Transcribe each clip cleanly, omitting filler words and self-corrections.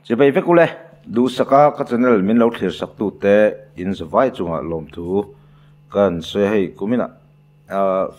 Chibai vek ule, duhsaka ka channel min lo thlir sak tute in zavai chungah lawmthu kan sawi a hei kuminah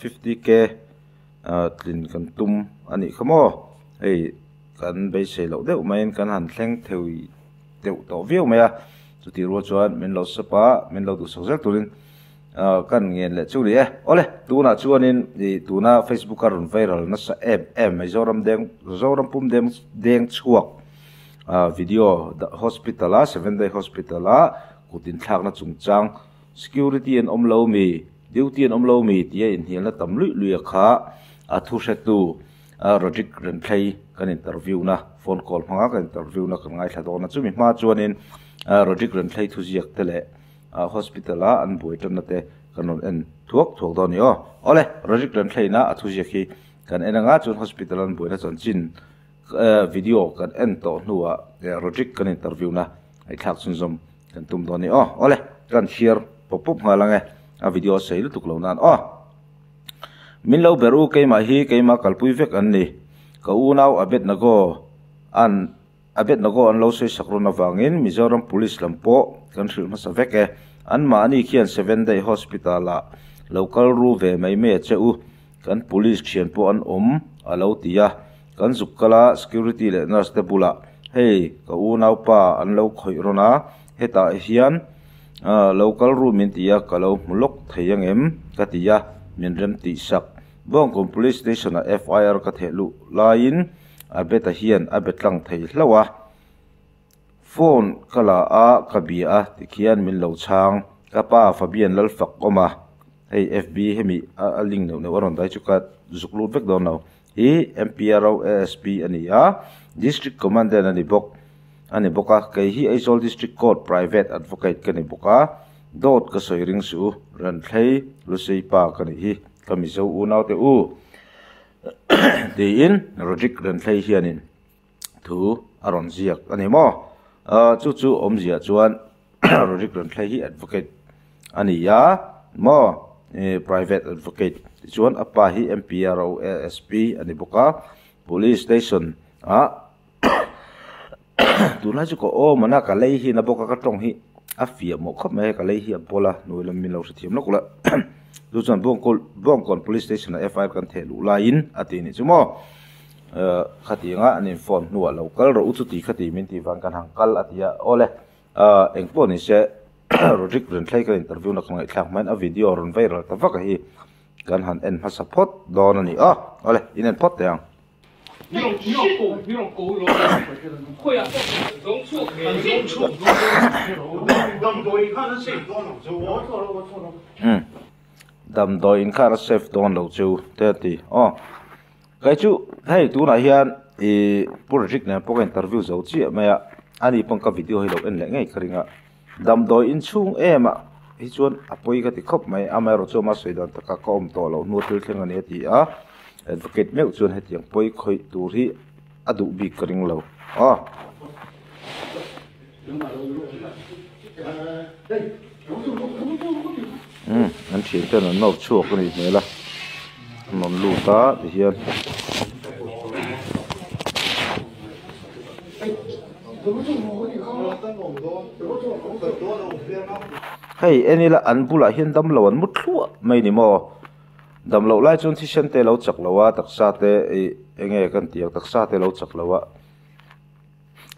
50k tlin kan tum a nih kha maw hei kan beisei loh deuh maiin kan han thleng thei deuh tawh viau mai a chutih rual chuan min lo sep a min lo duhsak zel turin kan ngen leh chu ni e awle tunah chuanin ih tuna facebook a rawn viral nasa em em mai zoram deng zoram pum deng deng chhuak video hospital a seven day hospital a kut inthlakna chungchang security an awm lo mi duty an awm lo mi tia inhnialna tam luih luih a kha a thu hretu Rodrick Renthlei kan interview na phone call hmanga kan interview na kan ngaithla dawn a chumi hma chuanin Rodrick Renthlei thuziak te leh hospital a an buai tanna te kan rawn en thuak thuak dawn a ni aw. Awle Rodrick Renthlei na a thuziak hi kan en anga chuan hospital an buaina chanchin video kan en tawh hnuah Rodrick kan interview na ngaihthlak chhunzawm kan tum dawn a ni aw. Awle kan thlir pawp pawp nghal ang e a video a sei lutuk lo nan aw. Min lo ber u keimah hi keimah kalpui vek an ni. Ka unau Abednego an Abednego an lo sawi sak rawn avangin Mizoram Police lam pawh kan hrilh hmasa vek e. Anmahni khian Seven Day Hospital ah lo kal ru ve mai mai a che u. Kan Police thian pawh an awm a lo ti a. Kan zuk kal a security leh nurse te bulah hei ka unaupa an lo khawih rawn a, hetah hian lo kal ru min ti a, ka lo hmu lawk thei angem ka ti a, min rem tih sak. Bawngkawn Police Station ah FIR ka theh luh laiin a beta hian a be tlang thei hlauh a, phone ka la a, ka bia a tikhian min lo chhang. Ka pa Fabian Lalfak awm a, hei FB hemi a link neuh neuh a rawn dai chu ka zuk lut vek dawn lo. Hi MPRO ASP a ni a, District Commandant a ni bawk a ni bawk a, kei hi Aizawl District Court Private Advocate ka ni bawk a, dawt ka sawi ring suh u, Ranthlei Lusei pa ka nih hi, ka Mizo unaute u tiin Rodrick Ranthlei hianin thu a rawn ziak a ni maw? Chu chu awmzia chuan Rodrick Ranthlei hi Advocate a ni a maw? Private Advocate tichuan a pa hi MPRO ASP a ni bawk a, Police Station ah tunlai chu ka awm a na ka lei hi na bawk a ka tawng hi a fiah mawh khawp mai a ka lei hi a bawl a hnuai lam min lo hrethiam lawk la chu chuan Bawngkawn Police Station ah FIR kan theh luh laiin a ti a nih chu maw. Khatianga an inform hnuah lo kal rawh u chuti khati min tih vang kan han kal a ti a awle eng pawh ni se Rodrick Renthlei kan interview na ka ngaihthlak hmain a video rawn viral ta vak a hi kan han en hmasa phawt dawn a ni aw awle in en phawt teh ang. Damdawi in khan a safe dawn lo chu te a ti aw. Kei chu hei tunah hian ih Pu Rodrick nen pawh ka interview zo chiah mai a, ani pawn ka video hi lo en leh ngei ka ring a, damdawi inchhung em ah hi chuan a pawi ka ti khawp mai, amaherawh chu ama sawi dan takah ka awm tawh loh hnu a thil thleng a ni a ti a, advocate meuh chuan hetiang pawi khawih tur hi a duh bik ka ring lo aw. Umm an thian ten an nawr chhuak a nih hmel a an rawn lut a tihian hei en ila an bulah hian damlo an mu thluah mai ni maw damloh lai chuan thisen te lo chak lo a taksa te ih eng nge kan tih ang taksa te lo chak lo a.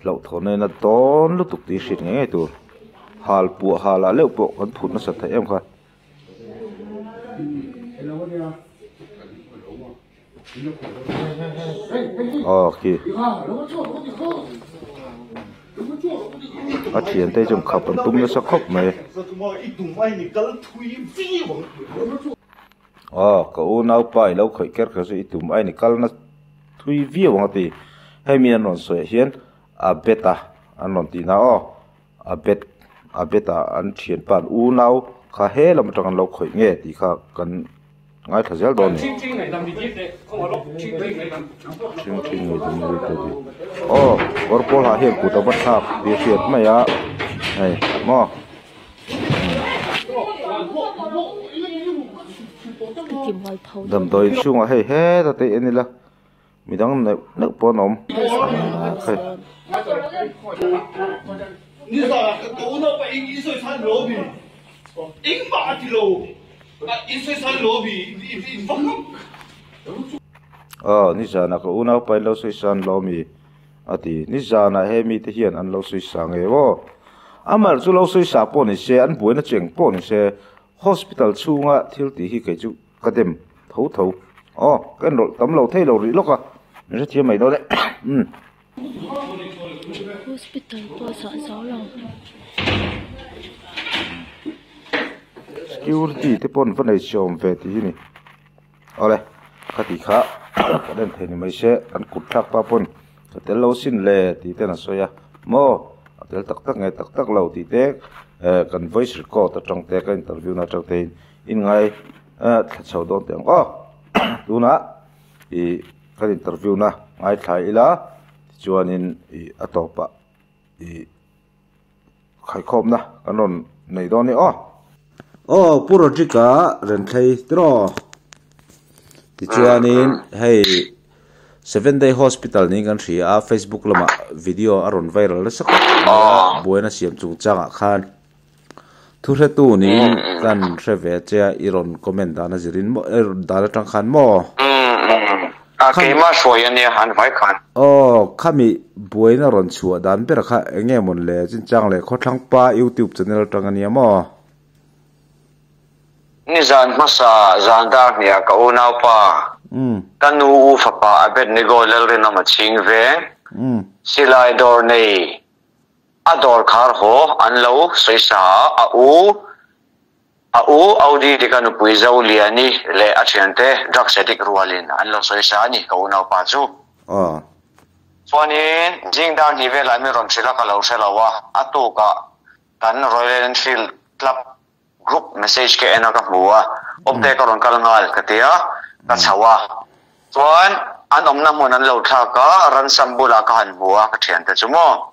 Hlauhthawn ain a dawn lutuk tih hriat ngei ngei tur. Hal puah hal ah leuh pawh kan phut nasa theih em kha. Aw khi. A thian te chuan khap an tum nasa khawp mai. Aw ka unaupa i lo khawih ker kher chu i tum a ni kal na thui viau ang a ti hemi an rawn sawi ah hian a bet a an rawn tih na aw a bet a bet ah an thianpa an unau kha he lam atang an lo khawih nge tih kha kan ngaithla zel dawn a ni aw kawr pawl ah hian kut a va thlak tih a hriat mai a hei maw. Damdawi chhungah hei heta te en ila. Midang neuh neuh pawh an awm. Aw nizanah ka unaupa in lo sawi san lo mi a ti. Nizanah he mite hian an lo sawi sa ngei aw. Amah chu lo sawi sa pawh ni se an buaina cheng pawh ni se hospital chhunga thil tih hi kei chu ka dem tho tho aw ka enrawlh tam lo thei lo rih lawk a min hrethiam mai dawn e umm. Hospital pawh chhuah zo lo. Security te pawn va nei chawm ve tih hi ni awle ka tih kha kan en thei ni mai se an kut thlak pa pawn ka tel lo sin le tih ten a sawi a maw a tel tak tak nge tak tak lo tih te eh kan voice record atang te ka interview na atang te in inngai thla chho dawn teh ang aw tunah ih kan interview na ngaithla ila tichuanin ih a tawpah ih khaikhawmna kan rawn nei dawn a ni aw. Aw Pu Rodrick-a Renthlei tiraw tichuanin hei Seven Day Hospital niin kan hria a Facebook lamah video a rawn viral nasa khawp mai a buaina siam chungchangah khan. Thu hretu niin kan hre ve che a, i rawn comment dan a zirin maw, i rawn dan atang khan maw? A keimah hruai a nia an vai khan. Aw, khami buaina rawn chhuah dan ber kha eng nge mawn le, chinchang leh khawthlang pa youtube channel atang a nia maw? Nizan hmasa zan dar hniah ka unaupa, ka nu u fapa Abednego Lalrinawma chhing veng, silai dawr nei A dawr khar haw an lo sawi sa a, a u a u Audi tika nupui Zoliani leh a thiante drugs addict rualin an lo sawi sa a ni ka unaupa chu. Aw. Chuanin zing dar hnih velah mi rawn hrilh a ka lo hre lo a, a tukah kan Royal Enfield Club Group message ka en a ka hmu a, awmte ka rawn kal nghal ka ti a, ka chho a. Chuan an awmna hmun an lo thlak a, ransom bulah ka han hmu a ka thiante chu maw.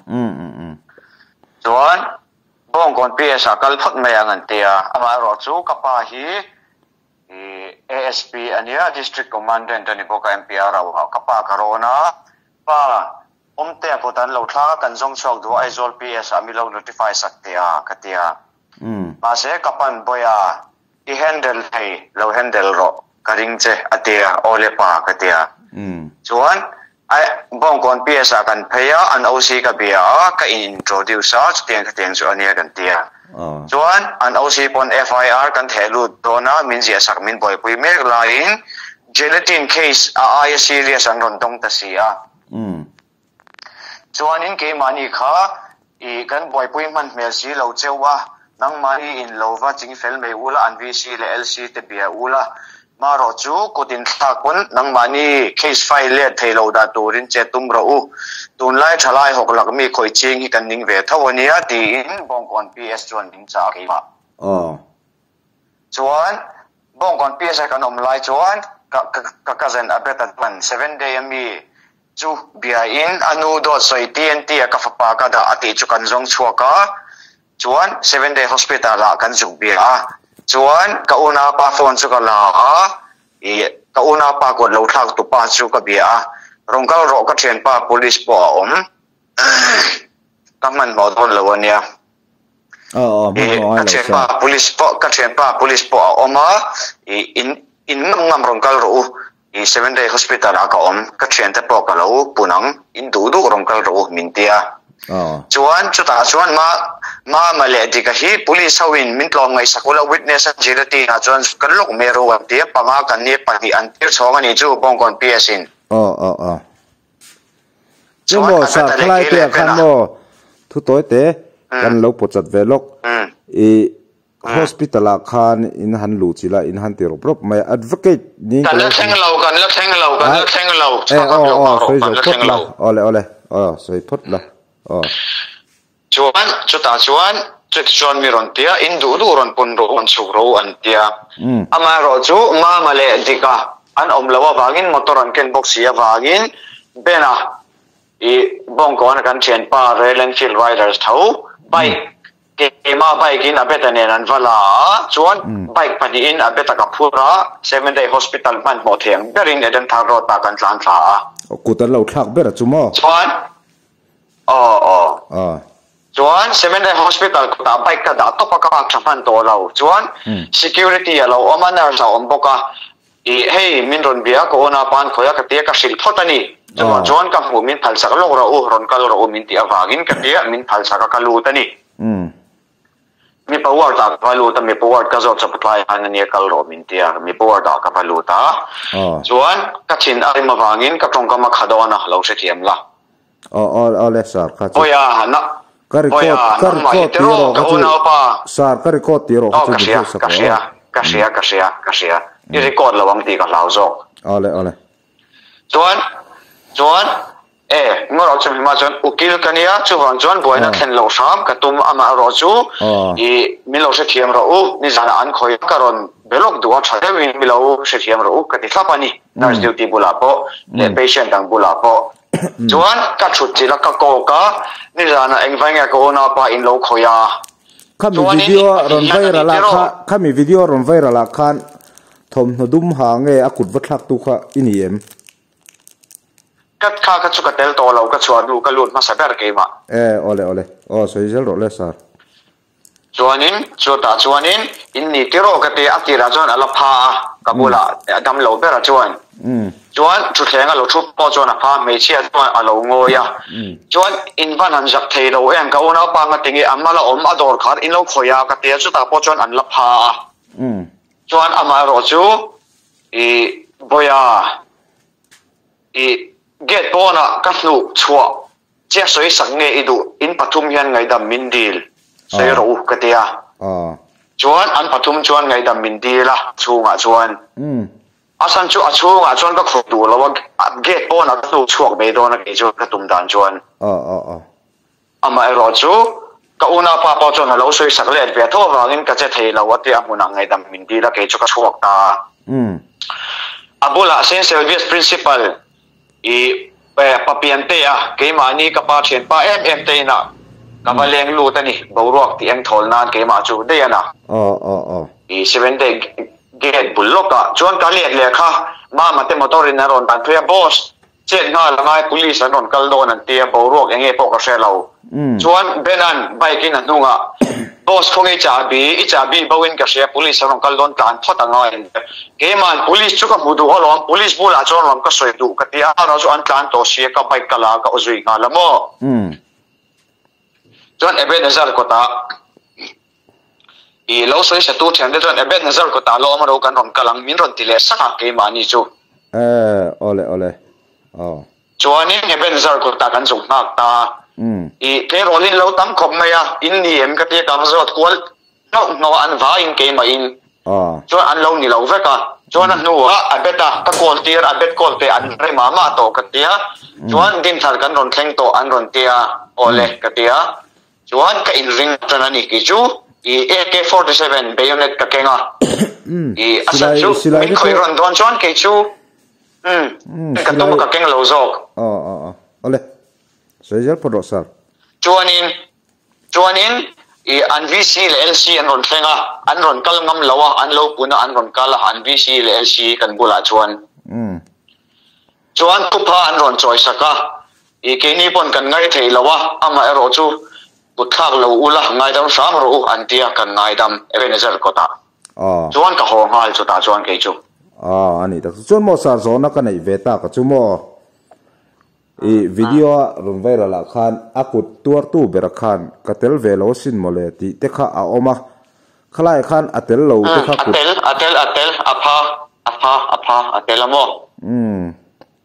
Chuan Bawngkawn PS ah kal phawt mai ang an ti a, amaherawh chu ka pa hi ASP a nia, District Commandant a ni bawk a MPR ah ka pa ka rawn a, pa awmte kut an lo thlak a kan zawng chhuak duh a Aizawl PS ah mi lo notify sak teh a ka ti a. Mahse ka pan bawi a, i handle thei lo handle rawh ka ring che a ti a, aw le pa ka ti a. Chuan Bawngkawn PS ah kan phei a, an OC ka bia a, ka in introduce a, chutiang khatiang chu a nia kan ti a. Chuan an OC pawn FIR kan theh lut dawn a, min ziah sak min buaipui mek laiin Gelatin case a aia serious an rawn dawng ta si a. Chuanin keimahni kha i kan buaipui hman hmel si lo cheu a, nangmahni in lo va ching fel mai ula an VC leh LC te bia ula, marawh chu kut in thlak pawn nangmahni case file let thei lo dah turin che tum rawh u, tunlai thalai hawk lak mi khawih ching hi kan ning ve tho ania tiin Bawngkawn PS chuan min chah a keimah. Aw. Chuan Bawngkawn PS a kan awm lai chuan ka ka cousin Abet-a chuan seven day a mi Chu biain a nu dawt sawi TNT a ka fapa ka dah a tih chu kan zawng chhuak a, chuan Seven Day Hospital ah kan zuk bia a, chuan ka unaupa phone chu ka la a, ih ka unaupa kut lo thlak tu pa chu ka bia a, rawn kal rawh ka thianpa police pawh a awm ka hmanhmawh dawn lo a nia. Ih ka thianpa police pawh ka thianpa police pawh a awm a, ih in in ngam ngam rawn kal rawh u I Seven Day Hospital ah ka awm, ka thiante pawh ka lo pun ang, in duh duh rawn kal rawh u min ti a. Chuan chutah chuan ma Mama leh Dika hi police ho in min tlawm ngaihsak ula witness a gelatine ah chuan kan lawk mai rawh u an ti a, panga kan nia pahnih an tir chhawng a nih chu Bawngkawn PS in. Chu maw sir khalai te ah khan maw thu tawi te kan lo pawchat ve lawk i Hospital ah khan in han luh chilh a, in han ti rawp rawp mai a, advocate niin ka lo hria. Kan la thleng lo, kan la thleng lo, kan la thleng lo, Eh aw aw sawi zo phawt la, awle awle aw sawi phawt la aw. Chuan chutah chuan chuti chuan mi rawn ti a, in duh duh rawn pun rawh u, rawn chhuk rawh u an ti a. Amaherawhchu Mama leh Dika an awm loh avangin motor an ken bawk si avangin Ben-a i Bawngkawn a kan thianpa Royal Enfield Riders tho bike. Keimah bike in Abed-a nen an va la a, chuan bike pahnihin Abed-a ka phur a, Seven Day Hospital hmanhmawh thei ang berin Edenthar Road ah kan tlan thla a. Kut an lo thlak ber a chu maw? Chuan, aw aw. Chuan Seven Day Hospital kutah bike ka dah tawp a, ka park tha hman tawh lo. Chuan security a lo awm a, nurse a awm bawk a, Ih, hei, min rawn bia a, ka awn a, pan khawi a, ka tia ka hrilh phawt a ni. Chuvang chuan ka hmuh min phalsak lawk rawh u, rawn kal rawh u min tih avangin ka tia min phalsak a, ka lut a ni. Mipa ward ah ka va lut a, mipa ward ka zawt chawp tlai khan a nia kal rawh min tia, mipa ward ah ka va lut a. Chuan ka thin a rim avangin ka tawngkam a kha dawn a, lo hrethiam la. Aw aw aw le sir kha chu. Awiha na Ka record awiha ka nangmah hi record tir tiraw rawh ka kha chu unaupa. Sir ka record tir rawh kha Aw chu ka min hria hrilh sak ka rawh hria aw. ka hria ka hria ka hria i record lo ang tih ka hlau zawk. Aw le aw le. Chuan chuan e ngawrh chu hmima chuan ukil ka nia chuvang chuan buaina thlen loh hram ka tum amaherawh chu i min lo hrethiam rawh u nizanah an khawi ka rawn be lawk duh a tha deuhin mi lo hrethiam rawh u ka ti thlap a ni nurse duty bulah pawh leh patient dang bulah pawh. Chuan ka thut chilh a ka kawk a, nizanah engvai nge ka unaupa in lo khawih a? Khami Chuanin video i rawn hian a viral ni ah tiraw? kha khami video rawn viral ah khan thawmhnaw dum ha nge a kut va thlak tu kha i ni em? Ka kha kha chu ka tel tawh lo, ka chhuah hnu ka lut hmasa ber keimah. E awle awle aw sawi zel rawh le sir. Chuanin, chutah chuanin in ni tiraw ka ti a, a tirah chuan a la pha a, ka bulah a dam lo ber a chuan. Chuan thutthleng a lo thu pawh chuan a pha, hmeichhia chuan a lo ngawi a. Chuan in van han zak thei lo em, ka unaupa nga tinge a hma la awm, a dawr khan in lo khawih a ka ti a, chutah pawh chuan an la pha a. Chuan amaherawh chu i Bawiha, i gate pawnah ka hnuh chhuah Chia sawi sak nge i duh? In pathum hian ngaihdam min dil sawi rawh u ka ti a. Chuan an pathum chuan ngaihdam min dil a chhungah chuan. A chhan chu a chhungah chuan ka khawih duh lo a, gate pawnah ka hnuk chhuak mai dawn a kei chuan ka tum dan chuan. Amaherawh chu ka unaupa pawh chuan a lo sawi sak let ve tho avangin ka che thei lo a tia hmunah ngaihdam min dil a kei chu ka chhuak ta a. A bulah Saint Sylvia's Principal I Papian te a, keimahni ka pa thianpa em em te inah ka va leng lut a ni, boruak tih eng thawl nan keimah chu daih a na. I Seventh-day gate bul lawkah chuan ka let leh kha, Mama te motor in an rawn dan phei a, Boss, chet nghal a ngai, police an rawn kal dawn an ti a, boruak eng nge pawh ka hre lo. Chuan Ben-a'n bike in a hnungah, Boss khawnge i chahbi, i chahbi bo in ka hria, police an rawn kal dawn tlan phawt a ngai an ti. Keima'n police chu ka hmu duh alawm, police bulah chuan lawm ka sawi duh ka ti a, erawh chu an tlan tawh si a, ka bike ka la a, ka aw zui nghal a maw? Chuan Ebenezer kawtah i lo sawi satu thiante chuan Ebenezer kawtah lawm ro kan rawn kal ang min rawn ti leh sak a, keimahni chu. E, awle awle, aw. Chuanin Ebenezer kawtah kan zuk nghak ta a, i tleirawl in lo tam khawp mai a, in ni em ka ti a, ka va zawt kual hnauh hnauh a, an vaiin keimahin chuan an lo ni lo vek a, chuan a hnuah a bet a, ka call tir a, bet call te an rem mah mah tawh ka ti a, chuan Dinthar kan rawn thleng tawh an rawn ti a, awle ka ti a, chuan ka inring tan a ni kei chu i AK 47 bayonet ka keng a, i a chhan chu min khawih rawn dawn chuan kei chu Umm, ka tum a ka keng lo zawk. Aw aw aw, awle. Sawi zel phawt rawh sir. Chuanin, chuanin i an VC leh LC an rawn thleng a, an rawn kal ngam lo a, an lo pun a, an rawn kal a, an VC leh LC kan bulah chuan. Umm. Chuan thupha an rawn chawi sak a, i keini pawn kan ngai thei lo a, amaherawh chu kut thlak lo ula ngaidam hram rawh u an tia kan ngaidam Ebenezer kawtah. Aw. Chuan ka haw nghal chutah chuan kei chu. Aw, a nih tak chu. Chuan maw sir zawhna ka neih ve tak a chu maw? I video a rawn viral ah khan a kut tuartu bera khan ka tel ve lo asin maw le tih te kha a awm a. Khalai khan a tel lo te kha kut. A tel, a tel, a tel, a pha, a pha, a pha, a tel a maw? Umm.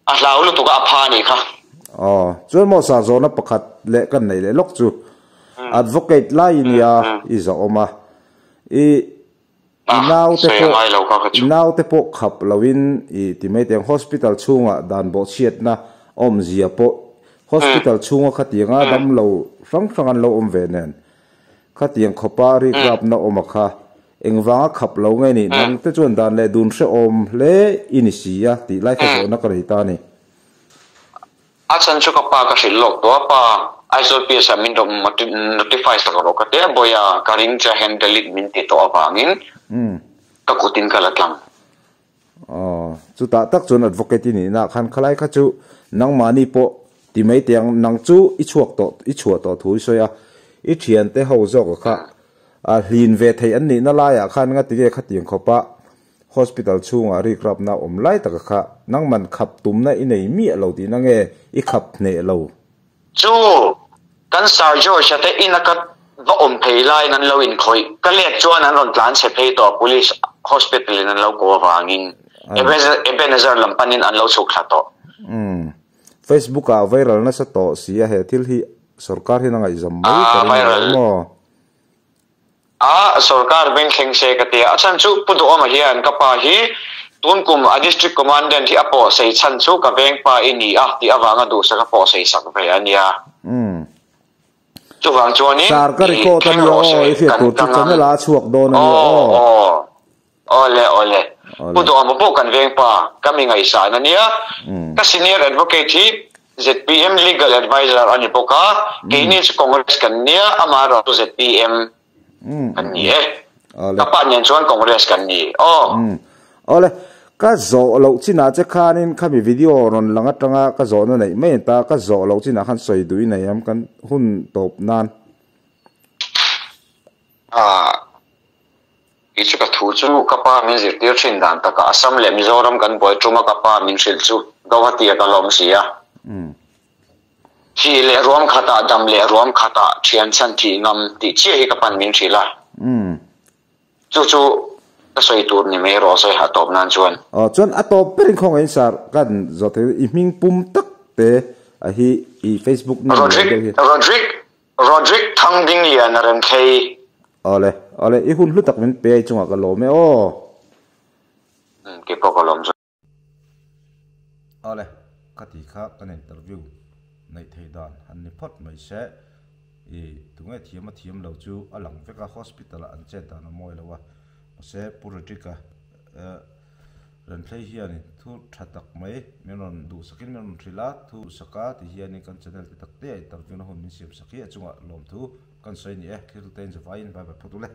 A hlau lutuk a, a pha a nih kha. Aw, chuan maw sir zawhna pakhat leh kan neih leh lawk chu. Advocate lai i nia i zawh awm a. I i naute pawh i naute pawh khap loin i ti mai teng hospital chhungah dan bawhchhiatna awmzia pawh hospital chhunga khatianga damlo hrang hrang an lo awm ve nen khatiang khawpa rikrapna awm a kha engvanga khap lo nge ni nangte chuan dan leh dun hrehawm hle i ni si a tih lai kha zawhna ka nei ta a ni. A chhan chu ka pa ka hrilh lawk tawh a pa. Aizawl PS ah min rawn notify sak rawh ka ti a, Bawiha ka ring che handle it min ti tawh avangin ka kutin ka la tlang. Aw, chutah tak chuan advocate i nihna ah khan khalai kha chu nangmahni pawh ti mai teh ang, nang chu i chhuak tawh, i chhuah tawh thu i sawi a, i thiante ho zawk kha a hlin ve theih an nihna laiah khan ngatinge khatiang khawpa Hospital chhungah rikrapna awm lai taka kha nangman khap tumna i nei miah lo tihna nge i khap hneh lo? Chu kan Sir George-a te ina ka va awm phei laiin an lo inkhawih. Ka let chuan an rawn tlan chhe phei tawh Police Hospital in an lo ko avangin Ebenezer lam panin an lo chhuk thla tawh. Umm. Facebook ah viral nasa tawh si a he thil hi sorkar hian a ngaihzam mai ka ring lo maw? A sorkar beng thleng se ka ti a, a chhan chu Pu Duhawma hian ka pa hi tun kum a District Commandant hi a pawh sei chhan chu ka veng pa i ni a tih avanga duhsak a pawh sei sak ve a nia. Chuvang chuanin Sir ka i record a thleng nia rawh aw, se i hriat kan tur chu ka ngam. channel ah a chhuak dawn a nia Aw aw. aw awle awle Awle. Pu Duhawma pawh kan veng pa ka mi ngaihsan a nia. Ka senior advocate hi ZPM legal adviser a ni bawk a, keini chu Congress kan nia, amaherawh chu ZPM kan ni e. Ka pa nen chuan Congress kan ni aw. Awle, ka zawh loh chinah che khanin khami video rawn lang atanga ka zawhna neih mai an ta, ka zawh loh chinah khan sawi duh i nei am kan hun tawp nan. Kei chu ka thu chu ka pa min zirtir thin dan takah Assam leh Mizoram kan buai tum a ka pa min hrilh chu Guwahati a ka lawm si a. Thih leh ruam khatah dam leh ruam khatah thian chhan thih ngam tih chiah hi ka pan min hrilh a. Chu chu ka sawi tur ni mai rawh se a tawp nan chuan. Aw chuan a tawp berin khawngaih in sir kan zawh thei i hming pum tak te a hi i Facebook name lo deuh hi. Rodrick Rodrick Thangdingliana Remthlei. Awle, awle, i hun hlu tak min pe ai chungah ka lawm e aw. Umm, kei pawh ka lawm zawk. Awle, ka ti kha kan interview neih theih dan han ni phawt mai se, i tunge thiam a thiam lo chu a lang vek a, hospital ah an chet dan a mawi lo a, mahse Pu Rodrick-a Renthlei hianin thu tha tak mai min rawn duhsakin min rawn hrilh a, thu duhsaka ti hianin kan channel te tak te a interview na hun min siamsak hi a chungah lawmthu kan sawi a ni e, thil te in zavaiin bye bye phawt u le.